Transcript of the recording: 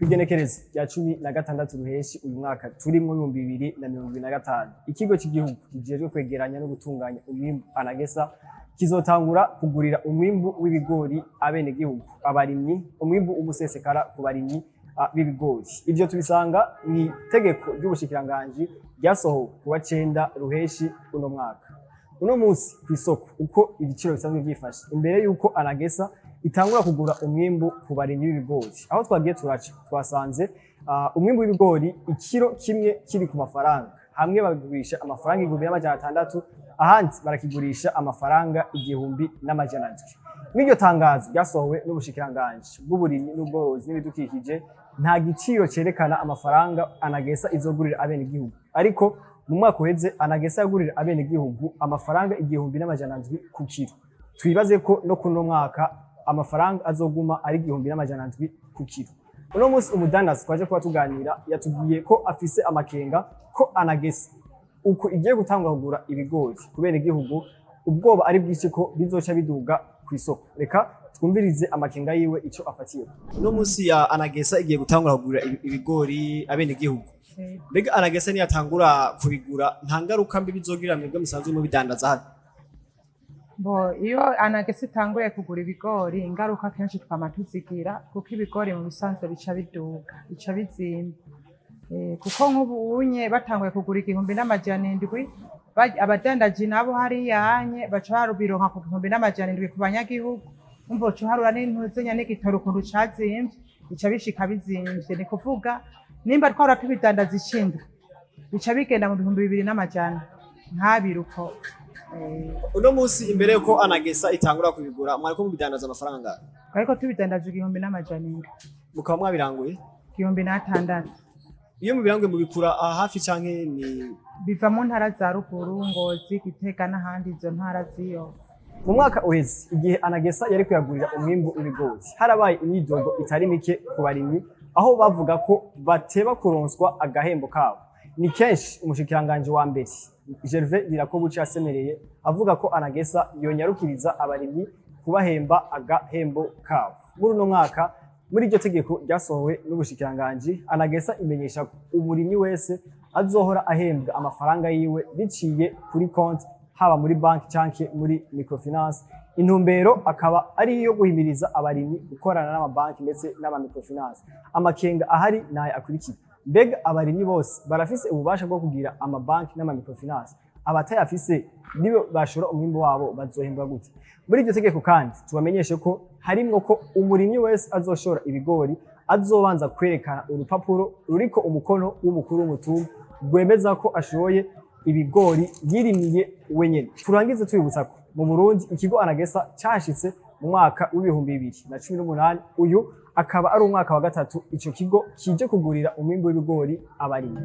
Kw'igenekerezo rya 16 Ruheshi uyu mwaka turimwo 2025, ikigo cy'igihugu kijejwe kwegeranya no gutunganya umwimbu, ANAGESSA, kizotangura kugurira umwimbu w'ibigori abenegihugu, abarimyi, umwimbu w'umusesekara ku barimyi b'ibigori. Ivyo tubisanga mw'itegeko ry'ubushikiranganji ryasohowe kuwa 9 Ruheshi uno mwaka. Uno munsi kw'isoko uko ibiciro bisanzwe vyifashe imbere yuko ANAGESSA itangura kugura umwimbu ku barimyi b'ibigori, aho twagiye turaca twasanze umwimbu w'ibigori ikiro kimwe kiri ku mafaranga, hamwe babigurisha amafaranga 1600, ahandi barakigurisha amafaranga 1700. Mw'iryo tangazo ryasohowe n'ubushikiranganji bw'uburimyi n'ubworozi n'ibidukikije, nta giciro cerekana amafaranga ANAGESSA izogurira abenegihugu, ariko mu mwaka uheze ANAGESSA yagurira abenegihugu amafaranga 1700 ku kiro. Twibaze ko no kuno mwaka amafaranga azoguma ari 1700 ku kiro. Uno munsi umudandaza twaje kuba tuganira yatubwiye ko afise amakenga ko ANAGESSA uko igiye gutangura kugura ibigori kubera igihugu, ubwoba ari bwinshi ko bizoca biduga kw'isoko. Reka twumvirize amakenga yiwe, ico afatiye. Uno munsi ya ANAGESSA igiye gutangura kugura ibigori abenegihugu. Mbega ANAGESSA niyatangura kubigura, nta ngaruka mbi bizogira mwebwe musanzwe mubidandaza hano? Bo, iyo ANAGESSA itanguye kugura ibigori, ingaruka kenshi twama tuzigira, kuko ibigori mu bisanzwe bica biduga, bica bizimba. Kuko nk'ubu unye batanguye kugura 1700, abadandaji nabo hariya anye baca babironka ku 1700 ku banyagihugu. Umva, uca uharura n'intuzenya n'igitoro ukuntu cazimvye, bica bishika bizimvye. Ni kuvuga nimba twahora tubidandaza icindwi, bica bigenda mu 2100 nk'abiri uko. Uno munsi imbere yuko ANAGESSA itangura kubigura, mwariko mubidandaza amafaranga angahe? Ariko tubidandaza 1700. Mukaba mwabiranguye? 1600. Iyo mubiranguye mubikura aha hafi canke ni Biva mu ntara za ruguru, Ngozi, Gitega n'ahandi, izo ntara z'iyo. Mu mwaka uheze, igihe ANAGESSA yari kuyagurira umwimbu w'ibigori, harabaye imyidogo itari mike ku barimyi, aho bavuga ko bateba kuronswa agahembo kabo. Ni kenshi umushikiranganji wa mbere Gervais Ndirakobuca yasemereye avuga ko ANAGESSA yonyarukiriza abarimyi kubahemba agahembo kabo. Muri uno mwaka, muri iryo tegeko ryasohowe n'ubushikiranganji, ANAGESSA imenyesha ko umurimyi wese azohora ahembwa amafaranga yiwe biciye kuri konti, haba muri banki canke muri microfinance. Intumbero akaba ari iyo guhimiriza abarimyi gukorana n'amabanki ndetse n'ama microfinance. Amakenga ahari nayo akurikira: mbega abarimyi bose barafise ububasha bwo kugira amabanki n'ama microfinance? Abatayafise nibo bashora umwimbu wabo bazohembwa gute? Muri iryo tegeko kandi tubamenyeshe ko harimwo ko umurimyi wese azoshora ibigori azobanza kwerekana urupapuro ruriko umukono w'umukuru w'umutumba rwemeza ko ashoye ibigori yirimiye wenyene. Turangize tubibutsa ko mu Burundi ikigo ANAGESSA cashitse mu mwaka w'2018, uyu akaba ari umwaka wa gatatu ico kigo kije kugurira umwimbu w'ibigori abarimyi.